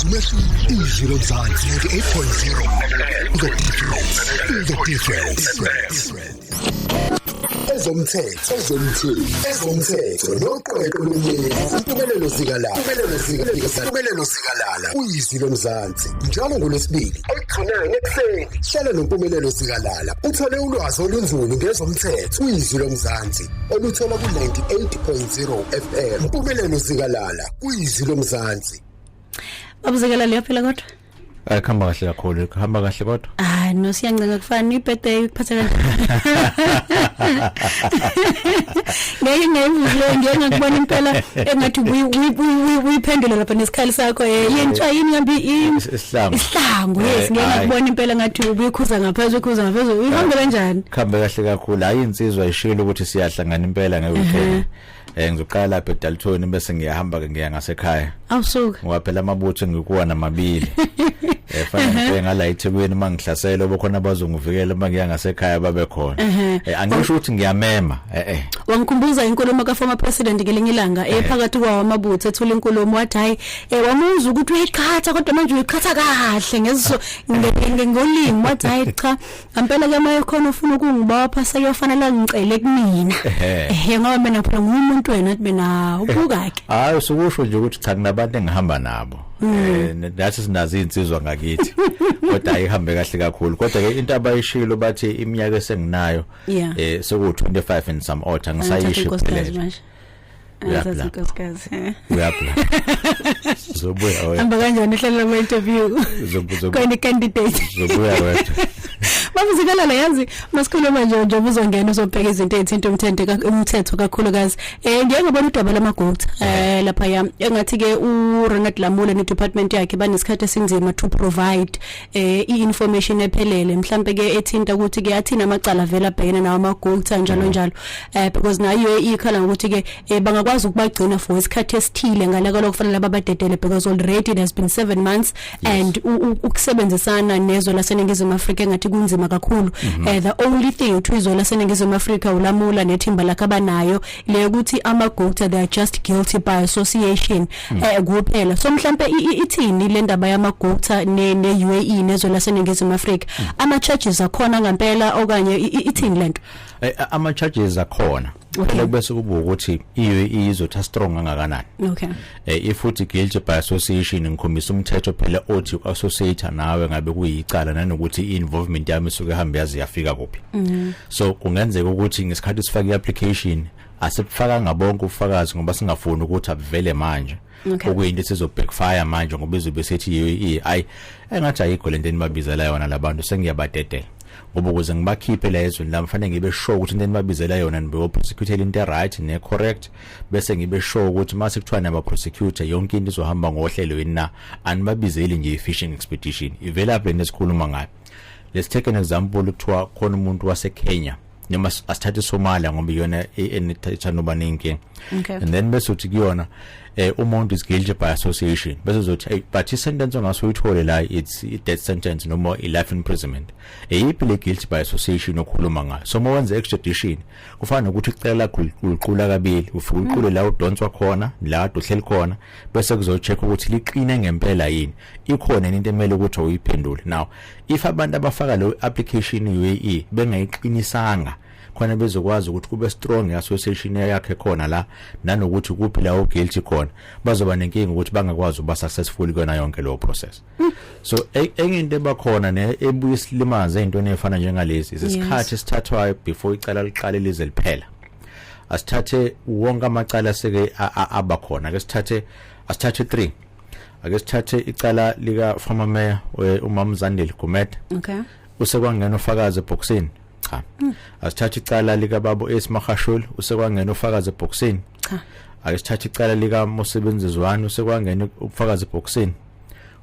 Uzwe umehluko. Izwi Lomzansi 98.0. The difference. The difference. Ezomthetho, ezomthetho, ezomthetho noqweqwe lomyeni. Impumelelo Zikalala, Impumelelo Zikalala, Impumelelo Zikalala. Uyizwi Lomzansi njalo ngoLwesibili 8 to 9 ekuseni. Hlala noMpumelelo Zikalala uthole ulwazi olunzulu ngezomthetho. Uyizwi Lomzansi oluthola ku-98.0 FM. Mpumelelo Zikalala, Kuyizwi Lomzansi. Baba Zikalala, uyaphila kodwa? Ay, kuhamba kahle kakhulu, kuhamba kahle kodwa. Ah no, siyancenga kufana ibirthday ikuphatha kanjani? Ngeke ngayivule, ngeke ngakubona impela engathi uyiphendule lapha nesikhali sakho, yini kuthiwa yini ngambi? Isihlangu. Isihlangu, yes. Ngeke ngakubona impela ngathi ubuyikhuza ngaphezulu, ukhuza ngaphezulu. Uyihambe kanjani? Kuhambe kahle kakhulu. Hayi, insizwa ishilo ukuthi siyahlangana impela ngeweekend. Ngizoqala lapha eDalton bese ngiyahamba ke ngiya ngasekhaya. Awusuka. Ngoba phela amabutho ngikuwa namabili. Fana ngibheke ngala eThekwini, mangihlasela obukhona abazongivikela, mangiya ngasekhaya babe khona. Angisho ukuthi ngiyamema. Wangikhumbuza inkulumo ka former president ngelinye ilanga ephakathi kwawo amabutho, ethula inkulumo, wathi hayi, wamuzwa ukuthi uyiqhatha kodwa manje uyiqhatha kahle ngeso ngolimi, wathi hayi cha, ngempela ke maye khona ufuna ukungibopha sekuyofanele ngicele kumina, ngoba mina phela ngumuntu wena, athi mina ubuka ke. Hayi, usukusho nje ukuthi cha, kunabantu engihamba nabo. Nathi sinazo insizwa ngakithi. Kodwa ayihambe kahle kakhulu. Kodwa ke into abayishilo, bathi iminyaka esenginayo seku 25 and some odd, angisayisho inkosikazi iphelele. Manje Uyaphi Angathatha lapho? inkosikazi. Uyaphi? Zobuya wena. Hamba kanjani uhlala lama interview? Kona candidate. Zobuya wena. Baba Zikalala, yazi masikhuluma nje njengoba uzongena uzobheka izinto ezithinta umthetho kakhulukazi. Ngiye ngabona udaba lamaGupta lapha ya, engathi ke uRonald Lamola ne department yakhe banesikhathi esinzima to provide i-information ephelele, mhlambe ke ethinta ukuthi ke athina amacala vela abhekene nawo amaGupta, njalo njalo, because nayo ikhala ngokuthi ke bangakwazi ukubagcina for isikhathi esithile ngale kufanele babadedele, because already it has been 7 months and ukusebenzisana nezwe laseNingizimu Afrika engathi kunzima kakhulu. The only thing uthi izwe laseNingizimu Afrika, uLamula nethimba lakhe abanayo le ukuthi amaGupta, they are just guilty by association kuphela. So mhlambe ithini le ndaba yamaGupta ne UAE nezwe laseNingizimu Afrika? Ama charges akhona ngempela okanye ithini lento? Ama charges akhona. Phela bese kuba ukuthi i-UAE izotha strong kangakanani. If uthi guilty by association, ngikhombisa umthetho phela othi associate nawe ngabe kuyicala, nanokuthi i-involvement yami isuke ihambe yazi yafika kuphi. So kungenzeka ukuthi ngesikhathi sifaka i-application asibufaka ngabonke ubufakazi ngoba singafuni ukuthi abuvele manje, okuyinto esizo backfire manje, ngoba izobe sethi i-UAE, ayi, engathi ayikho lento enibabizela yona labantu, sengiyabadedela, ngoba ukuze ngibakhiphe la ezweni lami fanele ngibe sure ukuthi into enibabizela yona nibe prosecute into right ne correct, bese ngibe sure ukuthi mase kuthiwa naba prosecutor yonke into izohamba ngohlelo yini na, anibabizeli nje i-fishing expedition. Ivela lapho lento esikhuluma ngayo. Let's take an example, kuthiwa khona umuntu wase Kenya, noma asithathe iSomalia ngoba iyona enithanda uba nenkinga, and then bese uthi kuyona umuntu is guilty by association, bese uzothi hey, but i-sentence ongase uyithole la, it's i death sentence noma i life imprisonment. Eyiphi le guilty by association okhuluma ngayo? So uma wenza extradition kufana nokuthi icala lakho uliqula kabili, ufike uqule la udonswa khona, la kade uhleli khona, bese kuzocheck ukuthi liqine ngempela yini, ikhona yini into emele ukuthi uyiphendule. Now if abantu abafaka lo application UAE bengayiqinisanga khona bezokwazi ukuthi kube strong association yakhe khona la, nanokuthi kuphi la guilty khona, bazoba nenkinga ukuthi bangakwazi ukuba successful kuyona yonke leyo process. So enye into ebakhona ne ebuye isilimaze ezintweni ezifana njengalezi, isikhathi esithathwayo before icala liqale lize liphela. Asithathe wonke amacala seke abakhona, ake sithathe, asithathe 3, ake sithathe icala lika former mayor uMamzandile Gumede. Usekwangena ufakazi ebhoksini? Cha. Asithathe icala lika babo Ace Magashule, usekwangena ufakazi ebhoksini? Cha. Ake sithathe icala lika Mosebenzi Zwane, usekwangena ubufakazi ebhoksini?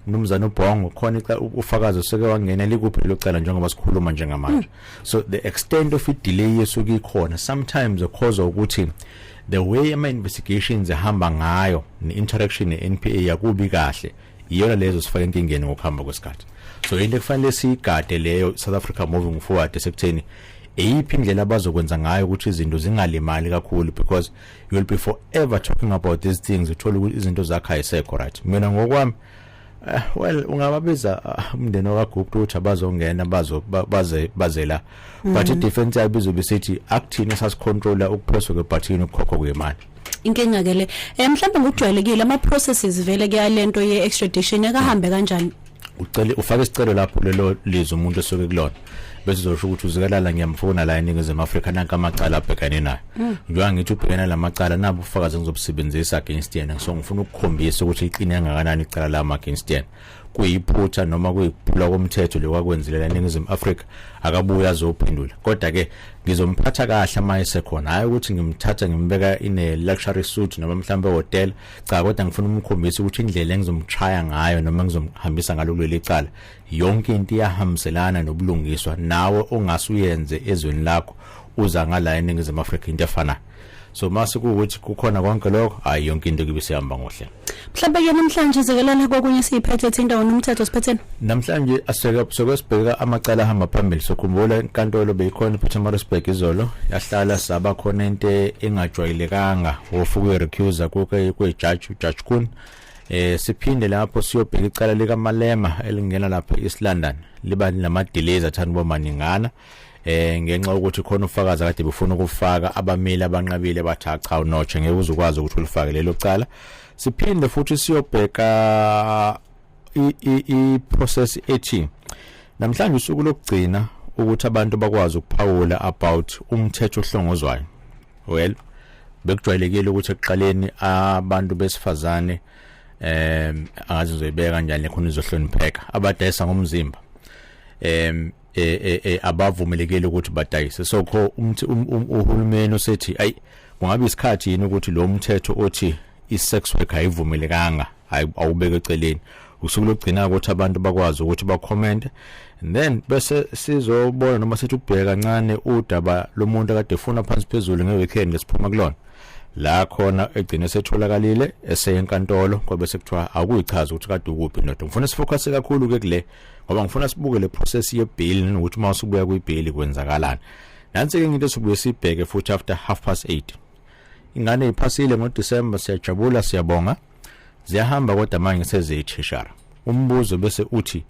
Umnumzana uBhongo, khona ufakazi oseke wangena? Likuphi lelo cala njengoba sikhuluma njengamanje? So the extent of i delay esuke ikhona sometimes cause ukuthi the way ama investigations ehamba ngayo ne interaction ne-NPA yakubi kahle, iyona lezo sifaka enkingeni ngokuhamba kwesikhathi. So into ekufanele siyigade leyo, South Africa moving forward, sekutheni eyiphi indlela abazokwenza ngayo ukuthi izinto zingalimali kakhulu, because you will be forever talking about these things, uthola ukuthi izinto zakho ayisekho right. Mina ngokwami Well, ungababiza umndeni wakaGupta ukuthi abazongena bazo baze bazela, but i-defense yabo izobe sithi akuthini sasicontrola ukupresswa kwebhathini, ukukhokhwa kwemali. Inkinga ke le. Mhlawumbe ngokujwayelekile ama processes vele kuyalento ye extradition ekahambe kanjani? Ucele, ufake isicelo lapho lelo lizwe umuntu osuke kulona, bese uzosho ukuthi uZikalala ngiyamfuna la eNingizimu Afrika, nanka amacala abhekane nayo. Njengoba ngithi ubhekene lamacala, nabo ubufakazi engizobusebenzisa against yena, so ngifuna ukukhombisa ukuthi iqine kangakanani icala lami against yena, kuyiphutha noma kuyikuphula komthetho lokwakwenzile la eNingizimu Afrika, akabuye azophendula. Kodwa ke ngizomphatha kahle uma esekhona, hayi ukuthi ngimthatha ngimbeka in a luxury suite noma mhlawumbe hotel, cha, kodwa ngifuna umkhombisa ukuthi indlela engizomchaya ngayo noma engizomhambisa ngalo kuleli cala, yonke into iyahambiselana nobulungiswa, nawe ongasuyenze ezweni lakho uza ngala eNingizimu Afrika into efanayo. So mase kuwukuthi kukhona konke lokho, hayi, yonke into kibe sihamba ngohlelo. Mhlawumbe ke namhlanje, Zikalala, kokunye siyiphethe thinta wona umthetho, siphetheni? Namhlanje aseke soke sibheka amacala ahamba phambili. Sokhumbula inkantolo beyikhona ePietermaritzburg izolo, yahlala saba khona into engajwayelekanga wofuka recuser kuke kwejaji uJudge Kun. Siphinde lapho siyobheka icala lika Malema elingena lapha eEast London, liba nama delays athanda ukuba maningana ngenxa yokuthi khona ufakazi akade befuna ukufaka, abameli abanqabile, bathi cha, unotshe, ngeke uzukwazi ukuthi ulifake lelo cala. Siphinde futhi siyobheka i process ethi namhlanje usuku lokugcina ukuthi abantu bakwazi ukuphawula about umthetho ohlongozwayo. Well, bekujwayelekile ukuthi ekuqaleni abantu besifazane, angazi ngizoyibeka kanjani khona izohlonipheka, abadayisa ngomzimba abavumelekile ukuthi badayise. So kho uhulumeni usethi ayi, kungabe isikhathi yini ukuthi lo mthetho othi i-sex work ayivumelekanga awubeke eceleni. Usuku lokugcina ukuthi abantu bakwazi ukuthi bacomment, and then bese sizobona noma sithi ukubheka kancane udaba lomuntu akade efuna phansi phezulu ngeweekend lesiphuma kulona, la khona egcine setholakalile eseyenkantolo, kwabe sekuthiwa akuyichaza ukuthi kade ukuphi ndoda. Ngifuna sifocus kakhulu ke kule ngoba ngifuna sibuke le process ye-bail nokuthi uma usubuya kwi-bail kwenzakalani. Nansi ke into esibuye sibheke futhi after 8:30. Ingane iphasile ngoDecember, siyajabula, siyabonga, ziyahamba, kodwa manje seziyithishara. Umbuzo bese uthi,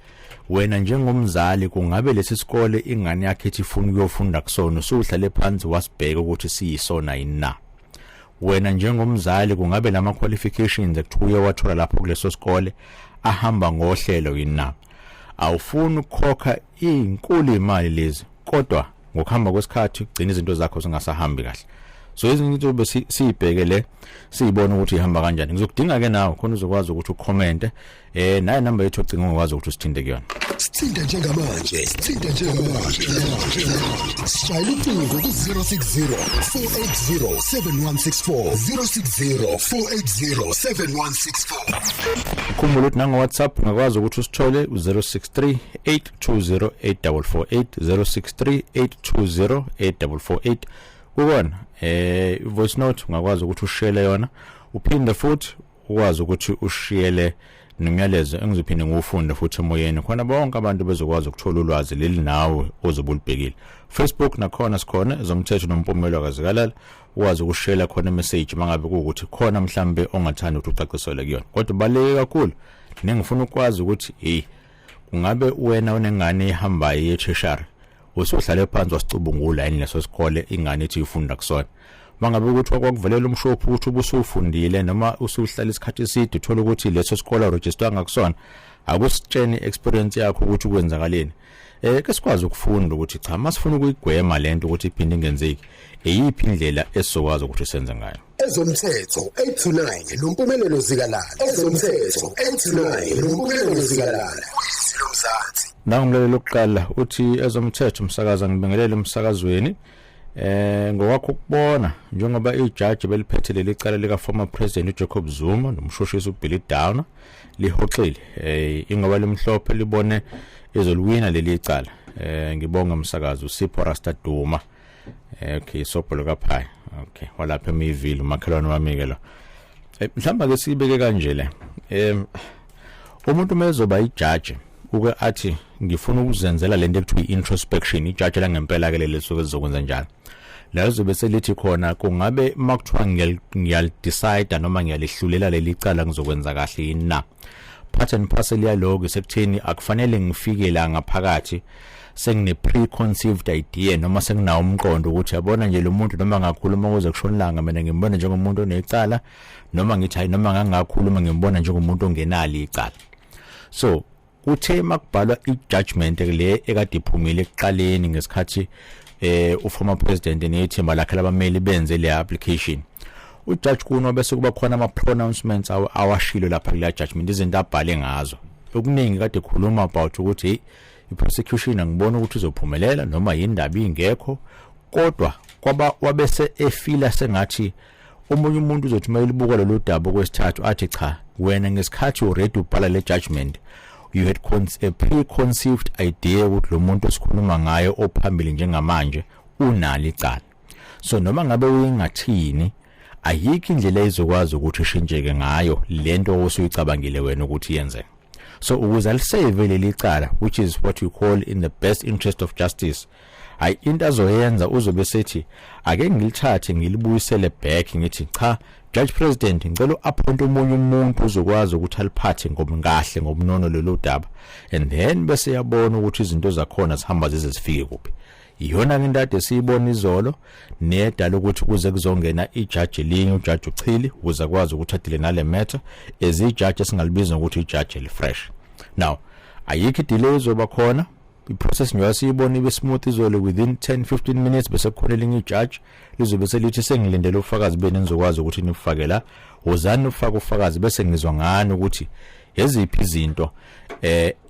wena njengomzali, kungabe lesi sikole ingane yakhe ethi ifuna ukuyofunda kusona usuhlale phansi wasibheka ukuthi siyisona yini na? Wena njengomzali, kungabe lama qualifications ekuthiwa uyowathola lapho kuleso sikole ahamba ngohlelo yini na? Awufuni ukukhokha izinkulu imali lezi, kodwa ngokuhamba kwesikhathi ugcina izinto zakho zingasahambi kahle. So izinto into bese siyibheke le, siyibona ukuthi ihamba kanjani. Ngizokudinga ke nawe khona uzokwazi ukuthi ucomment nayo number yethu ocinga ungakwazi ukuthi usithinte kuyona. Sithinte njengamanje, sithinte njengamanje. Shayela ucingo ku-060 480 7164, 060 480 7164. Khumbula ukuthi nango WhatsApp ungakwazi ukuthi usithole u-063 820 8448, 063 820 8448. Kukona voice note ungakwazi ukuthi ushare yona, uphinde futhi ukwazi ukuthi ushiyele nomyalezo engizophinde ngiwufunde futhi emoyeni khona bonke abantu bezokwazi ukuthola ulwazi leli nawe ozobe ulibhekile. Facebook nakhona sikhona, Ezomthetho noMpumelelo kaZikalala, ukwazi ukushare khona message mangabe kuwukuthi khona mhlambe ongathanda ukuthi ucaciselwe kuyona. Kodwa baleke kakhulu nengifuna ukwazi ukuthi hey, kungabe wena unengane ehambayo ye-tertiary, usuhlale phansi wasicubungula yini leso sikole ingane ethi ifunda kusona? Mangabe ukuthi kwakuvelela umshophi ukuthi ubusufundile noma usuhlala isikhathi eside, uthola ukuthi leso sikole awuregisteranga kusona, akusitsheni experience yakho ukuthi kwenzakaleni. Ke sikwazi ukufunda ukuthi cha, masifuna ukuyigwema lento ukuthi iphinde ingenzeki, eyiphi indlela esizokwazi ukuthi senze ngayo. Ezomthetho 8 to 9 noMpumelelo Zikalala. Ezomthetho 8 to 9 noMpumelelo Zikalala. Uyizwi lomzansi. Nangumlaleli lokuqala uthi, "Ezomthetho umsakaza, ngibingelele umsakazweni. Ngokwakho ukubona, njengoba ijaji beliphethe leli cala lika former president uJacob Zuma nomshushisi uBilly Downer lihoxile, ingoba limhlophe libone ezolwina leli cala. Ngibonga umsakazo, uSipho Rasta Duma." Okay, sobho kaPhaya. Okay, walapha eMiville, umakhelwane wami ke lo. Mhlamba ke sibeke kanje le. Umuntu mezoba ijaji uke athi ngifuna ukuzenzela lento ekuthiwa i-introspection, ijaji la ngempela ke leli suke sizokwenza njalo. La zobe selithi khona kungabe makuthiwa ngiyalidecide noma ngiyalihlulela leli cala, ngizokwenza kahle yini na? Part and parcel yaloko sekutheni akufanele ngifike la ngaphakathi sengine preconceived idea noma senginawo umqondo ukuthi yabona nje lo muntu noma ngakhuluma kuze kushonilanga mina ngimbona njengomuntu onecala, noma ngithi hayi noma ngangakhuluma ngimbona njengomuntu ongenalo icala. So kuthe makubhalwa i-judgment le ekade iphumile ekuqaleni ngesikhathi uformer president nethimba lakhe labameli benze le application, ujudge Kuno bese kuba khona ama pronouncements awashilo lapha kule judgment, izinto abhale ngazo okuningi kade khuluma about ukuthi hey, i-prosecution angibona ukuthi izophumelela noma yindaba ingekho, kodwa kwaba wabese efila sengathi omunye umuntu uzothi mayelibuka lolu daba kwesithathu athi cha, wena ngesikhathi already ubhala le judgment you had a preconceived idea ukuthi lo muntu esikhuluma ngayo ophambili njengamanje unalo icala. So noma ngabe uyingathini, ayikho indlela ezokwazi ukuthi ishintsheke ngayo lento osuyicabangile wena ukuthi yenzeke. So ukuze alisave leli cala, which is what you call in the best interest of justice, hayi into azoyenza uzobe sethi ake ngilithathe ngilibuyisele back, ngithi cha judge president, ngicela uappoint omunye umuntu uzokwazi ukuthi aliphathe ngobungahle ngobunono lelo daba, and then bese yabona ukuthi izinto zakhona zihamba zize zifike kuphi. Iyona into ade siyibona izolo nedala ukuthi kuze kuzongena ijaji linye, ujaji uChili, ukuze akwazi ukuthi adeale nale matter as ijaji esingalibiza ngokuthi ijaji elifresh. Now ayikho delay izoba khona, iprocess njengoba siyibona ibe smooth izolo, within 10 15 minutes bese kukhona elinye ijaji lizobe selithi sengilindele ubufakazi benu nizokwazi ukuthi nifake la, wozani ufake ubufakazi bese ngizwa ngani ukuthi eziphi izinto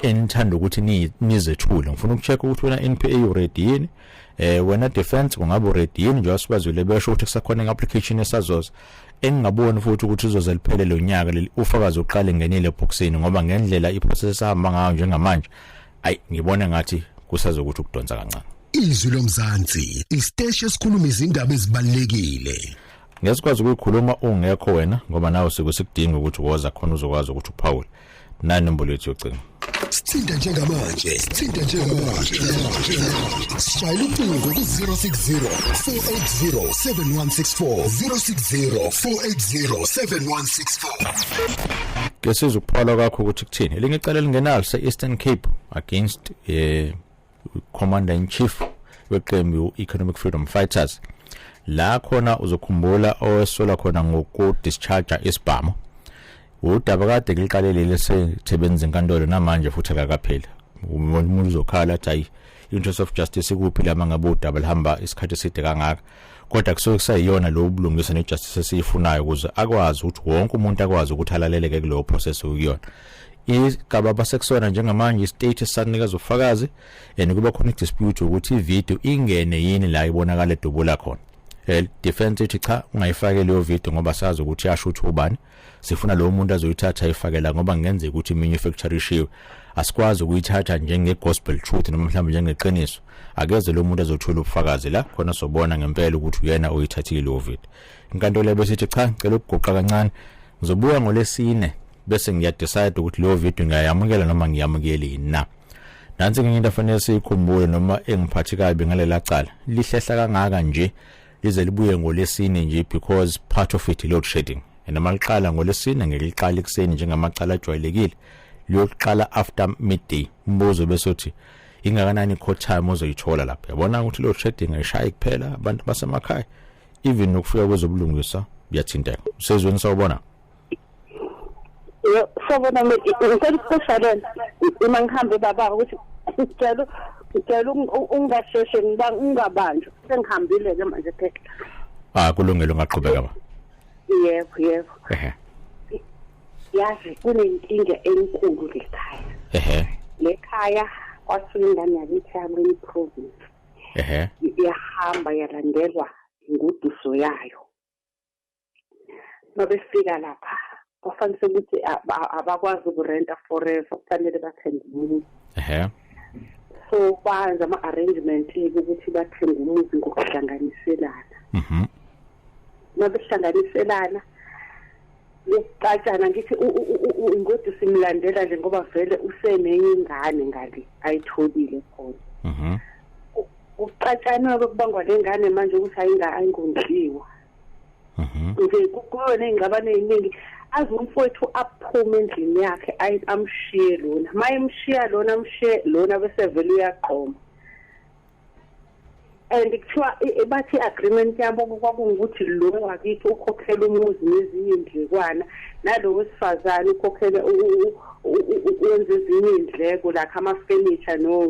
enithanda ukuthi nizethule. Ngifuna ukucheck ukuthi wena NPA uready yini, wena defense kungabe uready yini, njengoba sibazwile besho ukuthi kusakhona i-application esazoza engingaboni futhi ukuthi izoze liphele lo nyaka leli ufakazi uqale ngenile eboxini, ngoba ngendlela iprocess ahamba ngayo njengamanje ayi ngibona ngathi kusazokuthi ukudonsa kancane. Izwi lomzansi, isiteshi esikhuluma izindaba ezibalekile. Ngesikwazi ukuyikhuluma ungekho wena ngoba nawe sike sikudinga ukuthi woza khona uzokwazi ukuthi uphawule. Nani nombolo yethu yocingo. Sithinta njengamanje, sithinta njengamanje. Shayela ucingo ku-060 480 7164, 060 480 7164. Ke sizokuphawula kwakho ukuthi kuthini. Elinye icala elingenalo se-Eastern Cape against commander in chief weqembu Economic Freedom Fighters, la khona uzokhumbula owesola khona ngoku-discharge isibhamu. Udaba kade kuliqalele lesethebeni zenkantolo namanje futhi akakapheli. Umuntu uzokhala athi hayi, interest of justice ikuphi lama ngabe udaba lihamba isikhathi eside kangaka, kodwa kusuke kusayiyona lo ubulungisa nejustice esiyifunayo ukuze akwazi ukuthi wonke umuntu akwazi ukuthi alaleleke kuleyo process okuyona. Igaba basekusona njengamanje istate esanikeza ubufakazi, and kuba khona i-dispute ukuthi ivideo ingene yini la ibonakala edubula khona. Defense ithi cha, ungayifaki leyo video ngoba sazi ukuthi yasho ukuthi ubani, sifuna lo muntu azoyithatha ayifakela ngoba kungenzeka ukuthi manufacture asikwazi ukuyithatha njenge gospel truth noma mhlawumbe njengeqiniso. Akeze lo muntu azothola ubufakazi la khona sobona ngempela ukuthi uyena oyithathile leyo video. Inkantolo bese ithi cha, ngicela ukuguqa kancane, ngizobuya ngolesine bese ngiyadecide ukuthi leyo video ngiyayamukela noma ngiyamukeli na. Nansi ngenye into afanele siyikhumbule noma engiphathi kabi ngalela cala lihlehla kangaka nje lize libuye ngolesine nje, because part of it load shedding, and maliqala ngolesine ngeke liqale ekuseni njengamacala ajwayelekile, liyoqala after midday. Umbuzo bese uthi ingakanani court time ozoyithola lapha? Yabona ukuthi load shedding ayishayi kuphela abantu basemakhaya, even nokufika kwezobulungiswa buyathinteka. Usezweni, sawubona. Yo, sawubona, ngicela ukuqoshalela uma ngihambe baba ukuthi ngicela ungasheshe ngiba ungabanjwa, sengihambile ke manje phela. Ah, kulungile, ungaqhubeka ba. Yebo. Yazi kunenkinga enkulu lekhaya. Lekhaya kwasuka ingane yakithi yakwenye province. Yahamba yalandelwa ingoduso yayo. Mabefika lapha kufanele ukuthi abakwazi ukurenta forever, kufanele bathenge umuzi. So bayenza ama-arrangement ukuthi bathenge umuzi ngokuhlanganiselana. Mabehlanganiselana ukuxatshana, ngithi ingoduso imlandela nje ngoba vele usenenye ingane ngale ayitholile khona. Ukuxatshana kubangwa lengane manje ukuthi ayingondliwa. Nje kukhona izingxabano eziningi. Aze umfowethu aphume endlini yakhe amshiye lona. Mayemshiya lona amshiye lona bese vele uyaqoma. And kuthiwa bathi agreement yabo kwakungukuthi lo wakithi ukhokhela umuzi nezinye indlekwana, nalo wesifazane ukhokhela wenza ezinye indleko like ama-furniture no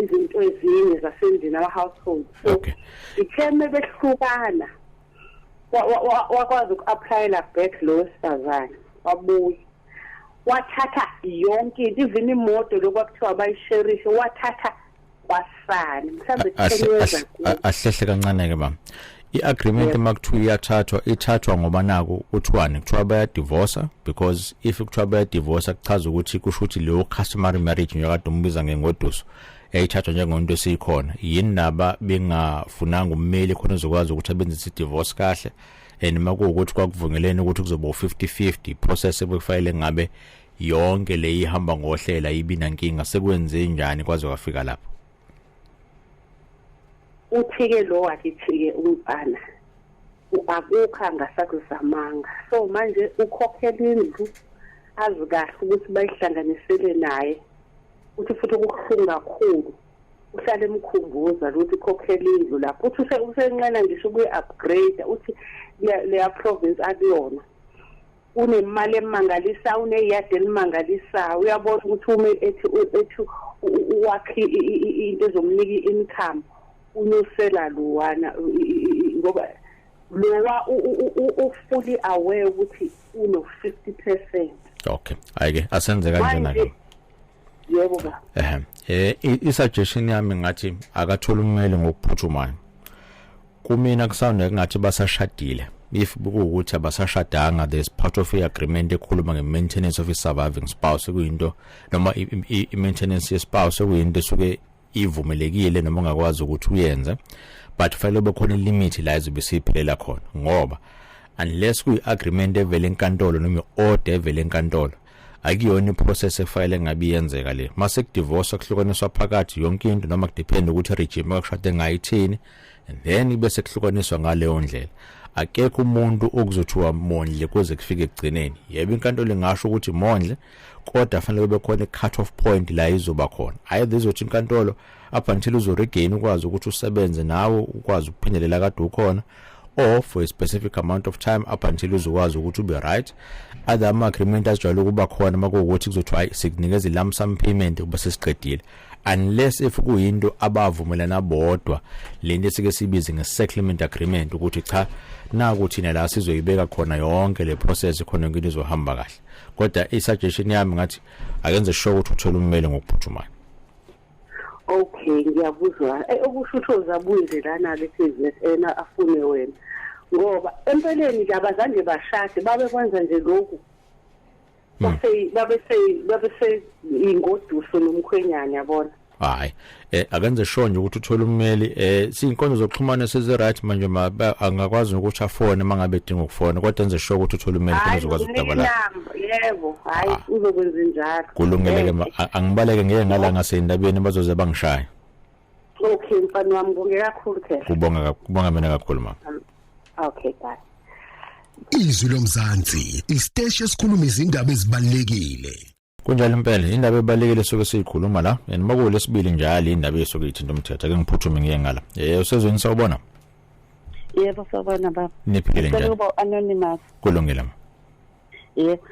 izinto ezinye zasendlini, ama-household. So itheme behlukana, wakwazi uku-applyela back lo wesifazane, wabuya wathatha yonke into, even imoto lokwakuthiwa bayisherishe wathatha kwasani mhlambe 10 years ago. Ahlehle kancane ke mama, i-agreement makuthiwa iyathathwa, ithathwa ngoba naku kuthiwani, kuthiwa bayadivorce, because if kuthiwa bayadivorce kuchaza ukuthi kusho ukuthi leyo customary marriage njengakade umbiza ngengoduso yayithathwa njengonto esikhona. Yini naba bengafunanga ummeli khona uzokwazi ukuthi abenze i-divorce kahle, and makuwukuthi kwakuvumelene ukuthi kuzoba 50-50 process ebekufanele ngabe yonke le ihamba ngohlela ibi nankinga, sekwenze njani kwaze kwafika lapho? Uthike lo wakithi-ke umfana akukho angasakuzamanga, so manje ukhokhela indlu azi kahle ukuthi bayihlanganisele naye, uthi futhi kubuhlungu kakhulu, uhlale emkhumbuza ukuthi ukhokhela indlu lapho, uthi usenqena ngisho ukuyi-upgrade, uthi leya province akuyona unemali emangalisa, uneyadi elimangalisayo, uyabona ukuthi uma ethi wakhe into ezomnika i-income unyusela lowana, ngoba lowa u-fully aware ukuthi uno 50%. Okay, ayike asenze kanjena ke. Yebo ba. I-suggestion yami ngathi akathola ummeli ngokuphuthumayo. Kumina kusawunda ngathi basashadile. If kuwukuthi abasashadanga, there's part of i-agreement ekhuluma nge-maintenance of a surviving spouse, kuyinto noma i-maintenance ye-spouse kuyinto esuke ivumelekile noma ungakwazi ukuthi uyenze, but kufanele kube khona ilimit la izobe siphelela khona, ngoba unless kuyi-agreement evele enkantolo noma i-order evele enkantolo, akuyona iprocess efanele ngabe iyenzeka le. Mase kudivorce kuhlukaniswa phakathi yonke into, noma kudepend ukuthi regime akushade ngayo ithini, and then bese kuhlukaniswa ngaleyo ndlela. Akekho umuntu okuzothiwa mondle kuze kufike ekugcineni. Yebo, inkantolo ingasho ukuthi mondle, kodwa fanele kube khona i-cut off point la izoba khona. Either izothi inkantolo up until uzoregain ukwazi ukuthi usebenze nawe ukwazi ukuphindelela kade ukhona, or for a specific amount of time up until uzokwazi ukuthi ube right. Other ama agreement ajwayele ukuba khona makuwukuthi kuzothiwa hayi, sikunikeza i-lump sum payment kuba sesiqedile, unless if kuyinto abavumelana bodwa, lento esike sibize nge-settlement agreement, ukuthi cha, naku thina la sizoyibeka khona yonke le process khona, yonke into izohamba kahle. Kodwa i-suggestion yami ngathi akenze sure ukuthi uthola ummeli ngokuphuthumayo. Okay, ngiyakuzwa. Okusho ukuthi uzabuye lana le KZN afune wena, ngoba empeleni nje abazange bashade, babekwenza nje lokhu, base ingoduso nomkhwenyana, yabona. Hayi, akenze sure nje ukuthi uthola ummeli. Siyinkonzo zokuxhumana sezi right manje, angakwazi ukuthi afone mangabe edinga ukufona, kodwa enze sure ukuthi uthola ummeli khona uzokwazi ukudaba lakhe. Yebo, hayi, uzokwenza njalo. Kulungile ke, angibaleke ngeke ngala ngasendabeni bazoze bangishaya. Okay mfana wami, ngibonge kakhulu Khehla. Kubonga mina kakhulu mama. Okay, bye. Izwi lomzansi, isiteshi esikhuluma izindaba ezibalekile. Kunjalo impela, indaba ebalekile soke siyikhuluma la, and makulesibili njalo indaba esuke ithinta umthetho. Ake ngiphuthume ngiye ngala. Usezweni, sawubona. Yebo, sawubona baba. Niphile njani? Kuba anonymous. Kulungile ma. Yebo.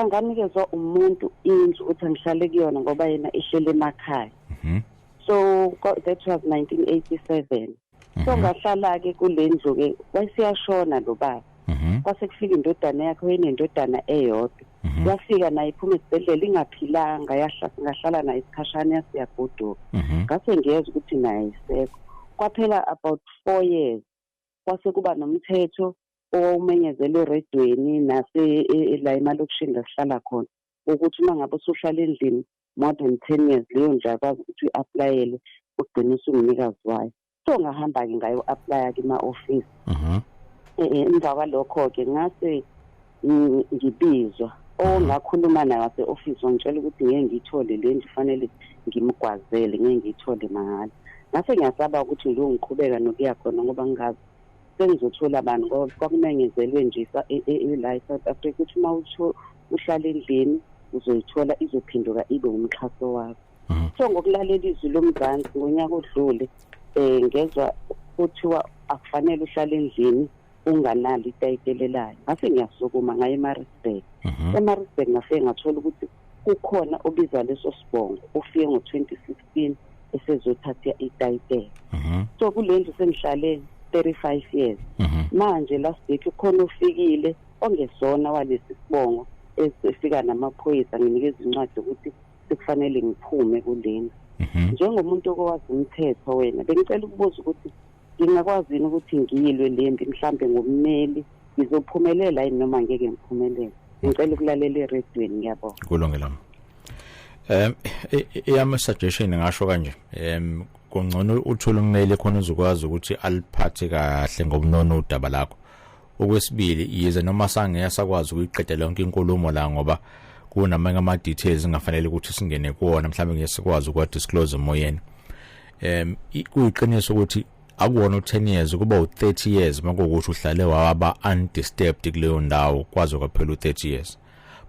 Nganikezwa umuntu indlu ukuthi ngihlale kuyona ngoba yena ihlele emakhaya. So that was 1987. So ngahlala ke kule ndlu ke, wayesiyashona lo baba. Kwase kufika indodana yakhe, wayenendodana eyodwa. Yafika naye iphuma esibhedlela ingaphilanga, ngahlala naye isikhashana yasiyagoduka. Ngase ngiyezwa ukuthi naye ayisekho. Kwaphela about 4 years kwase kuba nomthetho owawumenyezelwe eredweni nase la emalokishini la sihlala khona, ukuthi uma ngabe usuhlala endlini more than 10 years, leyo ndlu akwazi ukuthi uyi-applyele ugcine usungumnikazi wayo. So ngahamba-ke ngayo-applya-ke ema-ofisi. Emva kwalokho-ke ngase ngibizwa, ongakhuluma naye wase-ofisi wangitshela ukuthi ngeke ngiyithole le ndlu, fanele ngimgwazele, ngeke ngiyithole mahhala. Ngase ngiyasaba ukuthi ngiyongiqhubeka nokuya khona ngoba ngingazi Sengizothola bani? Ngoba kwakumenyezelwe nje la e-South Africa ukuthi uma uhlala endlini uzoyithola, izophenduka ibe umxhaso wakho. So ngokulalela Izwi Lomzansi ngonyaka odlule, ngezwa kuthiwa akufanele uhlale endlini unganalo itayitele layo. Ngase ngiyasukuma ngaye eMaritzburg. EMaritzburg ngafike ngathola ukuthi kukhona obiza leso sibongo, ufike ngo-2016 esezothatha itayitele. So kule ndlu sengihlale 35 years. Manje last week ukhona ofikile ongesona walesi sibongo, esifika namaphoyisa, nginikeza incwadi ukuthi sekufanele ngiphume kulena. Njengomuntu okwazi umthetho wena, bengicela ukubuza ukuthi ngingakwazi yini ukuthi ngiyilwe lempi, mhlambe ngommeli, ngizophumelela yini noma ngeke ngiphumelele? Ngicela ukulalela eredweni, ngiyabonga. Kulungile. Eyami suggestion, ngasho kanje, kungcono uthole ummeli khona uzokwazi ukuthi aliphathe kahle ngobunono udaba lakho. Okwesibili, yize noma sangeke sakwazi ukuyiqedela yonke inkulumo la, ngoba kunamanye ama details engafanele ukuthi singene kuwona, mhlawumbe ngeke sikwazi ukwa disclose emoyeni. Kuyiqiniso ukuthi akuwona u10 years, kuba u30 years makuwukuthi uhlale waba undisturbed kuleyo ndawo kwaze kwaphela u30 years.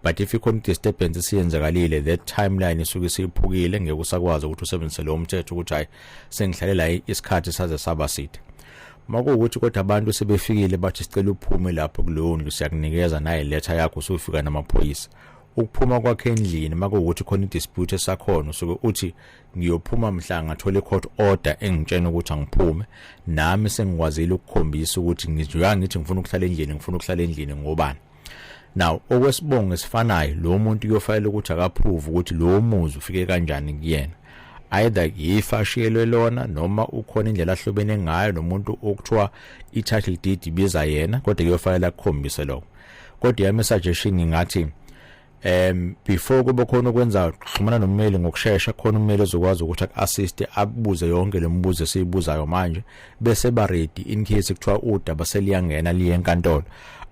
But if ikhona disturbance esiyenzakalile, that timeline isuke isiphukile, ngeke usakwazi ukuthi usebenzise lo mthetho ukuthi hayi, sengihlale la isikhathi saze saba side. Makuwukuthi kodwa abantu sebefikile bathi sicela uphume lapho kuleyo ndlu, siyakunikeza naye letter yakho, usufika namaphoyisa, ukuphuma kwakhe endlini makuwukuthi khona i-dispute esakhona, usuke uthi ngiyophuma mhla ngathola i-court order engitshena ukuthi angiphume, nami sengikwazile ukukhombisa ukuthi ngijuya ngithi ngifuna ukuhlala endlini, ngifuna ukuhlala endlini ngobani. Now okwesibongo esifanayo, lo muntu kuyofanele ukuthi akaprove ukuthi lo muzi ufike kanjani kuyena, either yifa ashiyelwe lona noma ukhona indlela ahlobene ngayo nomuntu okuthiwa i-title deed ibiza yena, kodwa kuyofanele akukhombise lokho. Kodwa yami suggestion ngingathi before kube khona ukwenza, xhumana nommeli ngokusheshsha, khona ummeli ozokwazi ukuthi aku-assist, abuze yonke le mibuzo esiyibuzayo manje, bese ba ready in case kuthiwa udaba seliyangena liye enkantolo,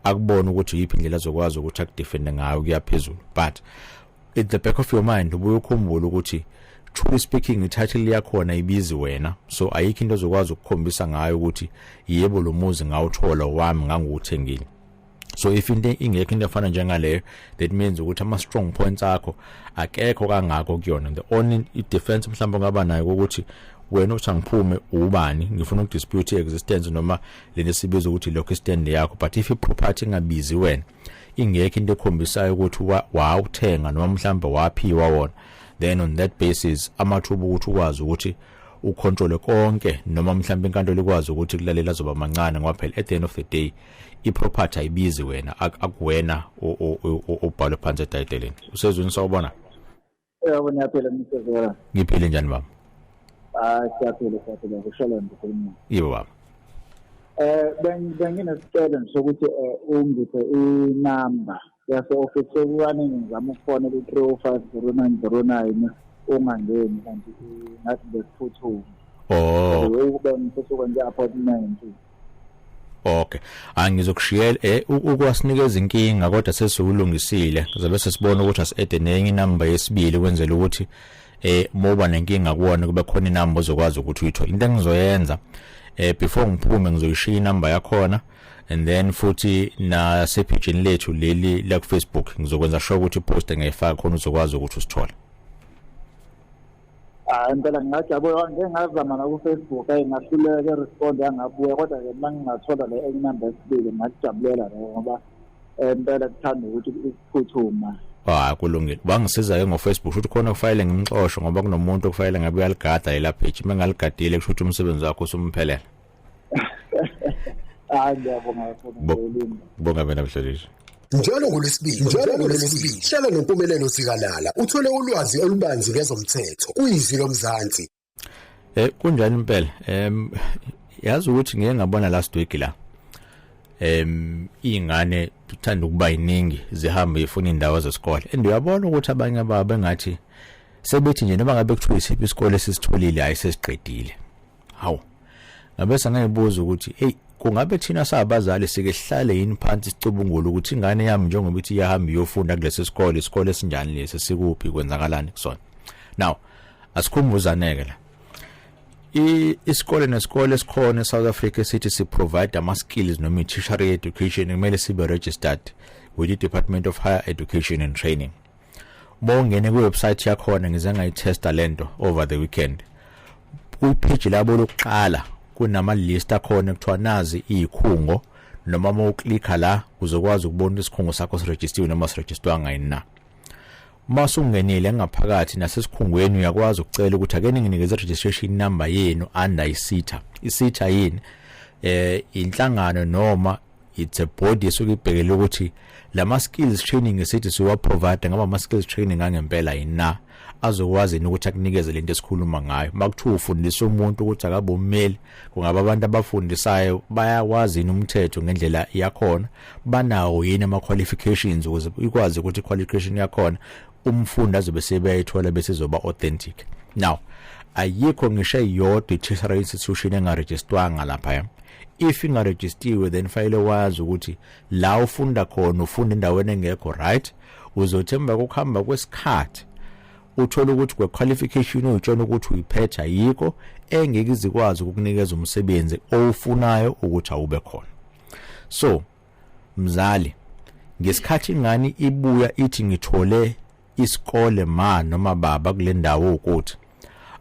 akubone ukuthi yiphi indlela azokwazi ukuthi akudefende ngayo kuya phezulu. But at the back of your mind ubuye ukhumbule ukuthi truly speaking i-title yakhona ibizi wena, so ayikho into ozokwazi ukukhombisa ngayo ukuthi yebo, lo muzi ngawuthola wami, ngangiwuthengile. So if into ingekho, into efana njengaleyo, that means ukuthi ama strong points akho akekho kangako kuyona. The only defense mhlawumbe ongaba nayo ukuthi wena uthi angiphume ubani, ngifuna ukudispute i-existence noma lento esibiza ukuthi locus standi yakho. But if i-property ingabizi wena, ingekho into ekhombisayo ukuthi wawuthenga noma mhlawumbe waphiwa wona, then on that basis amathuba ukuthi ukwazi ukuthi ucontrol konke noma mhlawumbe inkantolo ikwazi ukuthi kulalela azoba mancane, ngoba phela at the end of the day i-property ayibizi wena, akuwena obhalwe phansi etayiteleni. Usezwini, sawubona. Yebo, ngiyaphila, Mr. Ngiphile, njani baba? Hayi, siyaphila, siyaphila, kusho ngikhuluma. Yebo baba. Benginesicelo nje sokuthi ungiphe inamba yase office, sekukaningi ngizama ukufonela u-305 0909 ungangeni, kanti ngathi bekuphuthuma. Ukube ngifisa ukwenza i-appointment. Okay. Angizokushiyela ukwasinikeza inkinga, kodwa sesiwulungisile. Kuzobe sesibona ukuthi asi-add nenye inamba yesibili kwenzela ukuthi moba nenkinga kuwona kube khona inamba ozokwazi ukuthi uyithole. Into engizoyenza, before ngiphume ngizoyishiya inamba yakhona, and then futhi nasephejini lethu leli la ku Facebook ngizokwenza sure ukuthi ipost ngiyifaka khona, uzokwazi ukuthi usithole. Hayi, impela ngingajabula. Ngike ngazama naku-Facebook, ayi, ngahluleka, i-respond yangabuya. Kodwa-ke uma ngingathola le enye inamba yesibili ngingakujabulela lokho, ngoba impela kuthanda ukuthi ukuphuthuma. Ah, kulungile. Bangisiza ke ngo-Facebook ukuthi khona kufanele ngimxoshe, ngoba kunomuntu okufanele ngabe uyaligada lela page. Uma ngaligadile kusho ukuthi umsebenzi wakho usumphelela. Hayi, ngiyabonga kakhulu, ngizolinda. Bonga mina, mhlonishwa. Njalo ngolwesibili, njalo ngolwesibili, hlala noMpumelelo Sikalala, uthole ulwazi olubanzi ngezomthetho kuYizwi Lomzansi. Kunjani impela? Yazi ukuthi ngeke ngabona last week la. Ingane uthanda ukuba iningi zihamba ifuna indawo zesikole. And uyabona ukuthi abanye babo engathi sebethi nje noma ngabe kuthiwa isiphi isikole esisitholile, hayi, sesiqedile. Hawu. Ngabe sengiyibuza ukuthi hey, kungabe thina sabazali sike sihlale yini phansi sicubungule ukuthi ingane yami njengoba ithi iyahamba iyofunda kulesi sikole, isikole esinjani lesi, sikuphi, kwenzakalani kusona? Now asikhumbuzaneke la. Isikole nesikole esikhona eSouth Africa sithi si provide ama skills noma i-tertiary education kumele sibe registered with the Department of Higher Education and Training. Bongene ku-website yakhona, ngize ngayitesta lento over the weekend, kwi-page labo lokuqala kunama list akhona, kuthiwa nazi izikhungo, noma uma uklikha la uzokwazi ukubona isikhungo sakho sirejistiwe noma sirejistwanga yini na. Uma usungenile ngaphakathi nasesikhungweni, uyakwazi ukucela ukuthi ake ninginikeze registration number yenu under iSETA. iSETA yini? Inhlangano noma it's a body esuke ibhekele ukuthi lama skills training esithi siwa provide ngaba ama skills training angempela yini na, azokwazi yini ukuthi akunikeze lento esikhuluma ngayo. Makuthiwa ufundisa umuntu ukuthi akabe ummeli, kungaba abantu abafundisayo bayakwazi yini umthetho ngendlela yakhona, banawo yini ama qualifications ukuze ikwazi ukuthi qualification yakhona umfundi azobe sebeyithola bese izoba authentic. Now ayikho ngisho eyodwa i-tertiary institution engarejistwanga lapha. If ingarejistiwe, then fanele wazi ukuthi la ufunda khona ufunda endaweni engekho right. Uzothi emva kokuhamba kwesikhathi uthola ukuthi kwe-qualification uyitshona ukuthi uyiphethe ayikho, engeke izikwazi ukukunikeza umsebenzi owufunayo ukuthi awube khona. So mzali, ngesikhathi ingane ibuya ithi ngithole isikole ma noma baba kule ndawo, ukuthi